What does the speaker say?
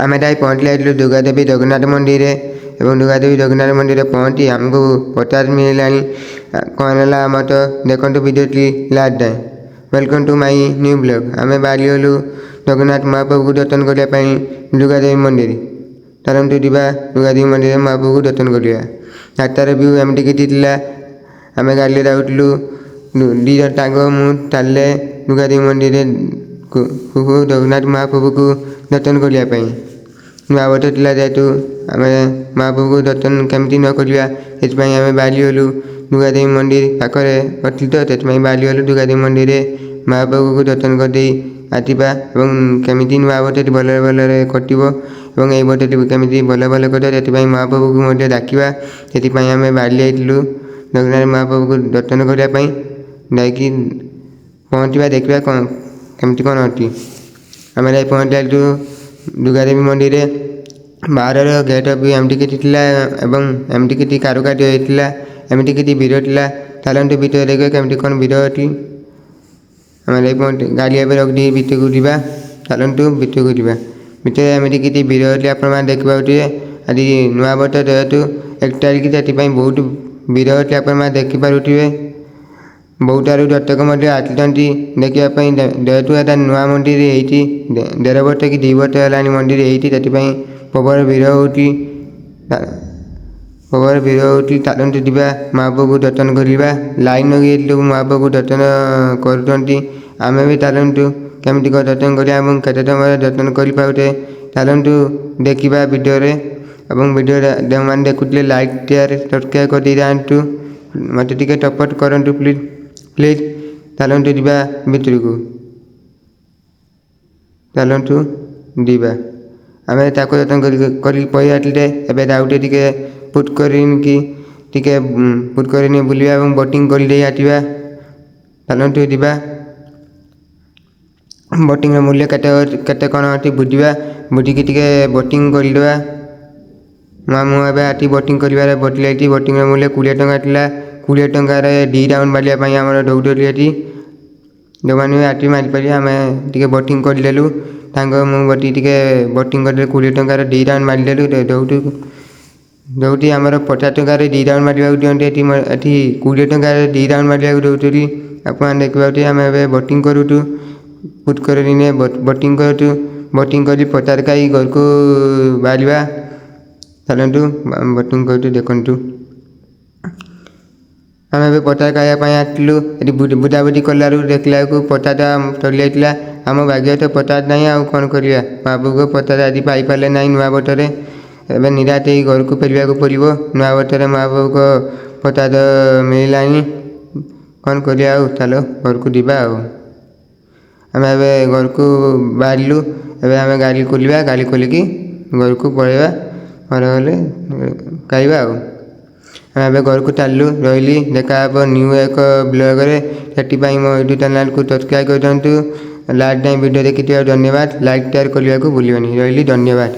ଆମେ ଯାଇ ପହଞ୍ଚି ଯାଇଥିଲୁ ଦୁର୍ଗାଦେବୀ ଜଗନ୍ନାଥ ମନ୍ଦିରରେ ଏବଂ ଦୁର୍ଗାଦେବୀ ଜଗନ୍ନାଥ ମନ୍ଦିରରେ ପହଞ୍ଚି ଆମକୁ ପ୍ରସାଦ ମିଳିଲାଣି। କ'ଣ ହେଲା ଆମର ତ ଦେଖନ୍ତୁ ଭିଡ଼ିଓଟି ଲାଷ୍ଟ ଯାଏଁ। Welcome to my new vlog. ଆମେ ବାହାରିଗଲୁ ଜଗନ୍ନାଥ ମହାପ୍ରଭୁକୁ ଦର୍ଶନ କରିବା ପାଇଁ ଦୁର୍ଗାଦେବୀ ମନ୍ଦିର। ଚାଲନ୍ତୁ ଯିବା, ଦୁର୍ଗାଦେବୀ ମନ୍ଦିରରେ ମହାପ୍ରଭୁକୁ ଦର୍ଶନ କରିବା। ରାସ୍ତାରେ ଭିଉ ଏମିତି କିଛି ଥିଲା। ଆମେ ଗାଡ଼ିରେ ଯାଉଥିଲୁ, ଦୁଇ ଜଣ ସାଙ୍ଗ ମୁଁ ଚାଲିଲେ ଦୁର୍ଗାଦେବୀ ମନ୍ଦିରରେ ଜଗନ୍ନାଥ ମହାପ୍ରଭୁକୁ ଦର୍ଶନ କରିବା ପାଇଁ। ନୂଆ ବର୍ଷ ଥିଲା ଯେହେତୁ, ଆମେ ମହାପ୍ରଭୁକୁ ଦର୍ଶନ କେମିତି ନ କରିବା? ସେଥିପାଇଁ ଆମେ ବାହାରିଗଲୁ। ଦୁର୍ଗାଦେବୀ ମନ୍ଦିର ପାଖରେ ଅଛି ତ, ସେଥିପାଇଁ ବାହାରିଗଲୁ। ଦୁର୍ଗାଦେବୀ ମନ୍ଦିରରେ ମହାପ୍ରଭୁକୁ ଦର୍ଶନ କରିଦେଇ ଆସିବା ଏବଂ କେମିତି ନୂଆ ବର୍ଷଟି ଭଲରେ ଭଲରେ କଟିବ ଏବଂ ଏଇ ବର୍ଷଟି କେମିତି ଭଲ ଭଲ କଟିବ, ସେଥିପାଇଁ ମହାପ୍ରଭୁକୁ ମଧ୍ୟ ଡାକିବା। ସେଥିପାଇଁ ଆମେ ବାହାରି ଯାଇଥିଲୁ ଜଗନ୍ନାଥ ମହାପ୍ରଭୁକୁ ଦର୍ଶନ କରିବା ପାଇଁ। ଯାଇକି ପହଞ୍ଚିବା, ଦେଖିବା କ'ଣ କେମିତି କ'ଣ ଅଛି। ଆମେ ଯାଇ ପହଞ୍ଚି ଯାଇଥିଲୁ ଦୁର୍ଗାଦେବୀ ମନ୍ଦିରରେ। ବାହାରର ଗେଟ୍ ବି ଏମିତି କିଛି ଥିଲା ଏବଂ ଏମିତି କିଛି କାରୁକାର୍ଯ୍ୟ ହେଇଥିଲା, ଏମିତି କିଛି ଭିଡ଼ ଥିଲା। ଚାଲନ୍ତୁ ଭିତରେ ଦେଖିବା କେମିତି କ'ଣ ଭିଡ଼ ଅଛି। ଆମେ ଯାଇ ପହଞ୍ଚି ଗାଡ଼ି ଏବେ ରଖିଦେଇ ଭିତରକୁ ଯିବା। ଚାଲନ୍ତୁ ଭିତରକୁ ଯିବା। ଭିତରେ ଏମିତି କିଛି ଭିଡ଼ ଅଛି, ଆପଣମାନେ ଦେଖିପାରୁଥିବେ। ଆଜି ନୂଆ ବର୍ଷ ଯେହେତୁ 1 ତାରିଖ, ସେଥିପାଇଁ ବହୁତ ଭିଡ଼ ଅଛି, ଆପଣମାନେ ଦେଖିପାରୁଥିବେ। ବହୁତ ଆଡ଼ୁ ଦର୍ଶକ ମଧ୍ୟ ଆସିଛନ୍ତି ଦେଖିବା ପାଇଁ। ଯେହେତୁ ଏଟା ନୂଆ ମନ୍ଦିର ହେଇଛି, ଦେଢ଼ ବର୍ଷ କି 2 ବର୍ଷ ହେଲାଣି ମନ୍ଦିର ହେଇଛି, ସେଥିପାଇଁ ପ୍ରବଳ ଭିଡ଼ ହେଉଛି, ପ୍ରବଳ ଭିଡ଼ ହେଉଛି। ଚାଲନ୍ତୁ ଯିବା, ମହାପ୍ରଭୁ ଦର୍ଶନ କରିବା। ଲାଇନ୍ ଲଗେଇ ସବୁ ମହାପ୍ରଭୁ ଦର୍ଶନ କରୁଛନ୍ତି। ଆମେ ବି ଚାଲନ୍ତୁ କେମିତି କ'ଣ ଦର୍ଶନ କରିବା ଏବଂ କେତେ ସମୟରେ ଦର୍ଶନ କରିପାରୁଛେ, ଚାଲନ୍ତୁ ଦେଖିବା ଭିଡ଼ିଓରେ। ଏବଂ ଭିଡ଼ିଓରେ ଯେଉଁମାନେ ଦେଖୁଥିଲେ, ଲାଇକ୍, ସେୟାର, ସବସ୍କ୍ରାଇବ୍ କରିଦେଇ ଯାଆନ୍ତୁ। ମୋତେ ଟିକେ ସପୋର୍ଟ କରନ୍ତୁ ପ୍ଲିଜ୍ ପ୍ଲିଜ୍। ଚାଲନ୍ତୁ ଯିବା ଭିତରକୁ, ଚାଲନ୍ତୁ ଯିବା। ଆମେ ତାକୁ ଦର୍ଶନ କରି କରିକି ପଳେଇ ଆସିଲେ। ଏବେ ଯାଉଛେ ଟିକେ ଫୁଟ୍ କରିକି, ଟିକେ ଫୁଟ୍ କରିନି ବୁଲିବା ଏବଂ ବୋଟିଂ କରିଦେଇ ଆସିବା। ଚାଲନ୍ତୁ ଯିବା, ବୋଟିଂର ମୂଲ୍ୟ କେତେ କେତେ କ'ଣ ଅଛି ବୁଝିବା, ବୁଝିକି ଟିକେ ବୋଟିଂ କରିଦେବା। ମୁଁ ଏବେ ଆସି ବୋଟିଂ କରିବାରେ ବସିଯାଇଛି। ବୋଟିଂର ମୂଲ୍ୟ 20 ଟଙ୍କା ଥିଲା। 20 ଟଙ୍କାରେ 2 ରାଉଣ୍ଡ ମାରିବା ପାଇଁ ଆମର ଦୌଡ଼ୁଥିଲି ଏଠି। ଯେଉଁମାନେ ବି ଆସି ମାରିପାରିବେ। ଆମେ ଟିକେ ବୋଟିଂ କରିଦେଲୁ। ସାଙ୍ଗ ମୁଁ ବସିକି ଟିକେ ବୋଟିଂ କରିଦେଲୁ। 20 ଟଙ୍କାରେ 2 ରାଉଣ୍ଡ ମାରିଦେଲୁ। ଯେଉଁଠି ଆମର 50 ଟଙ୍କାରେ 2 ରାଉଣ୍ଡ ମାରିବାକୁ ଦିଅନ୍ତି, ଏଠି 20 ଟଙ୍କାରେ 2 ରାଉଣ୍ଡ ମାରିବାକୁ ଦେଉଛନ୍ତି। ଆପଣ ଦେଖିପାରୁଥିବେ, ଆମେ ଏବେ ବୋଟିଂ କରୁଛୁ। ପୁଷ୍କରିଣୀରେ ବୋଟିଂ କରୁଛୁ। ବୋଟିଂ କରି ପ୍ରସାଦ ଖାଇ ଘରକୁ ବାହାରିବା। ଚାଲନ୍ତୁ, ବୋଟିଂ କରୁଛୁ ଦେଖନ୍ତୁ। ଆମେ ଏବେ ପ୍ରସାଦ ଖାଇବା ପାଇଁ ଆସିଥିଲୁ। ଏଠି ବୁଝାବୁଝି କଲାରୁ ଦେଖିଲା ବେଳକୁ ପ୍ରସାଦ ସରିଯାଇଥିଲା। ଆମ ଭାଗ୍ୟରେ ତ ପ୍ରସାଦ ନାହିଁ, ଆଉ କ'ଣ କରିବା? ମହାପ୍ରଭୁଙ୍କ ପ୍ରସାଦ ଆଜି ପାଇପାରିଲେ ନାହିଁ ନୂଆ ବର୍ଷରେ। ଏବେ ନିରାଶ ହେଇ ଘରକୁ ଫେରିବାକୁ ପଡ଼ିବ। ନୂଆ ବର୍ଷରେ ମହାପ୍ରଭୁଙ୍କ ପ୍ରସାଦ ମିଳିଲାନି, କ'ଣ କରିବା ଆଉ? ଚାଲ ଘରକୁ ଯିବା। ଆଉ ଆମେ ଏବେ ଘରକୁ ବାହାରିଲୁ। ଏବେ ଆମେ ଗାଡ଼ି ଖୋଲିବା, ଗାଡ଼ି ଖୋଲିକି ଘରକୁ ପଳେଇବା। ଘରେ ଗଲେ ଖାଇବା। ଆଉ ଆମେ ଏବେ ଘରକୁ ଚାଲିଲୁ। ରହିଲି, ଦେଖା ହେବ ନ୍ୟୁ ଏକ ବ୍ଲଗରେ। ସେଥିପାଇଁ ମୋ ୟୁଟ୍ୟୁବ୍ ଚ୍ୟାନେଲକୁ ସବସ୍କ୍ରାଇବ୍ କରିଦିଅନ୍ତୁ। ଲାଷ୍ଟ ଯାଏଁ ଭିଡ଼ିଓ ଦେଖିଥିବାରୁ ଧନ୍ୟବାଦ। ଲାଇକ୍, ସେୟାର କରିବାକୁ ଭୁଲିବେନି। ରହିଲି, ଧନ୍ୟବାଦ।